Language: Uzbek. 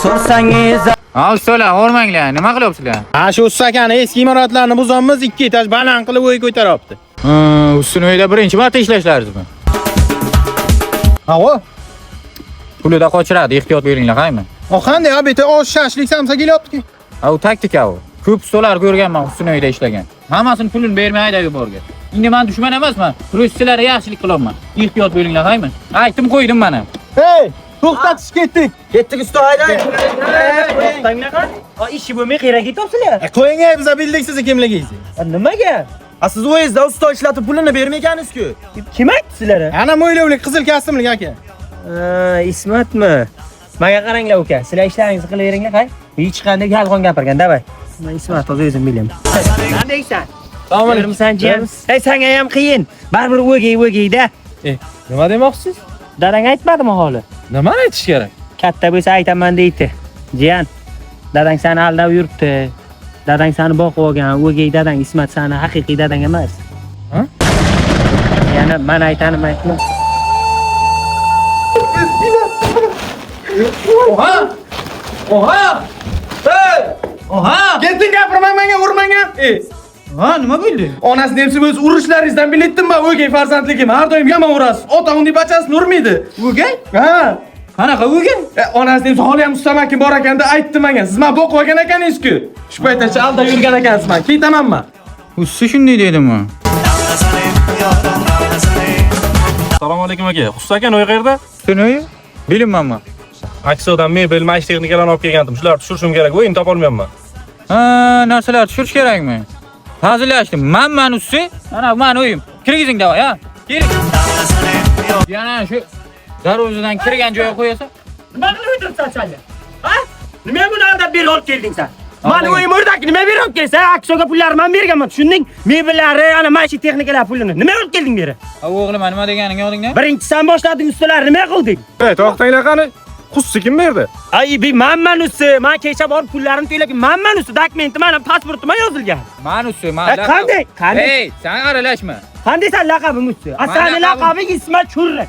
So'rsangiz Ha, ustalar, hormanglar. Nima qilyapsizlar? Ha, shu usta akani eski imoratlarni buzamiz, 2 etaj baland qilib uy ko'taryapti. Ha, ustuni uyda birinchi marta ishlashlaringizmi? Ha, o. Pulida qochiradi, ehtiyot bo'linglar, qaymi? O qanday, ha, bitta osh shashlik samsa kelyapti-ki. Ha, u taktika u. Ko'p ustalar ko'rganman ustuni uyda ishlagan. Hammasini pulini bermay haydab yuborgan. Endi men dushman emasman. Просто sizlarga yaxshilik qilyapman. Ehtiyot bo'linglar, qaymi? Aytdim qo'ydim mana. Hey, to'xtatish ketdik. Ketdik usta haydang. A ishi bo'lmay qayerga ketyapsizlar? Qo'ying, ey, biza bildik sizni kimligingizni. Nimaga? Ha siz o'yingizda usta ishlatib pulini bermaganingiz-ku. Kim aytdi sizlarga? Ana mo'ylovlik qizil kostyumlik aka. Ha, Ismatmi? Menga qaranglar uka, sizlar ishlaringizni qilaveringlar, hay. Hech qanday yolg'on gapirgan, davay. Men Ismat hozir o'zim bilaman. Qandaysan? Ko'rmisan jiyan? Ey, senga ham qiyin. Baribir o'gay o'gayda. Nima demoqchisiz? Dadang aytmadimi holi? Nimani aytish kerak? Katta bo'lsa aytaman deydi. Jiyan, dadang seni aldab yuribdi. Dadang seni boqib olgan, o'gay dadang Ismat seni haqiqiy dadang emas. Ha? Yana men aytanim aytma. Oha! Oha! Oha! Ketding gapirmang menga, urmang ham. Ey, Ha, nima bo'ldi? onasi nemsi o'z urishlaringizdan bilitdim man o'gay farzandligim. Har doim yomon urasiz. Ota unday bachasini urmaydi. O'gay? Ha. Qanaqa o'gay? Onasi nemsi holi ham ustamakin bor ekanda aytdi menga. Siz meni boqib olgan ekaningiz-ku. Shu paytgacha aldab yurgan ekansiz man. Ketamanman. Usta shunday dedimi? Assalomu alaykum aka. Husa aka uy qayerda? Ustuni uyi? Bilinmanmi? Aksodan mebel, mayish texnikalarni olib kelgandim. Shularni tushirishim kerak. O'yim topolmayapman. Ha, narsalar tushirish kerakmi? Hazillashdim. Man usti. Ana man uyim. Kirgizing davay, ha. Kiring. Yana shu darvozadan kirgan joyga qo'yasan. Nima qilib o'tiribsan sen? Ha? Nima buni aldab berib olib kelding sen? Mani uyim o'rdaki nima berib olib kelsan? Aksoga pullarini men berganman, tushunding? Mebellari, ana maishiy texnikalar pulini. Nima olib kelding beri? Ha, o'g'lim, nima deganing yodingda? Birinchi sen boshlading, ustalar nima qilding? Ey, to'xtanglar qani. Xususi kim berdi? Ay, bi manman usti. Men kecha borib pullarimni to'lab, manman usti, dokumenti mana pasportimga yozilgan. Man usti, man. Ha, qanday? Qanday? Ey, sen aralashma. Qanday sen laqabing usti? A Man seni laqabim- laqabing Ismat Churri.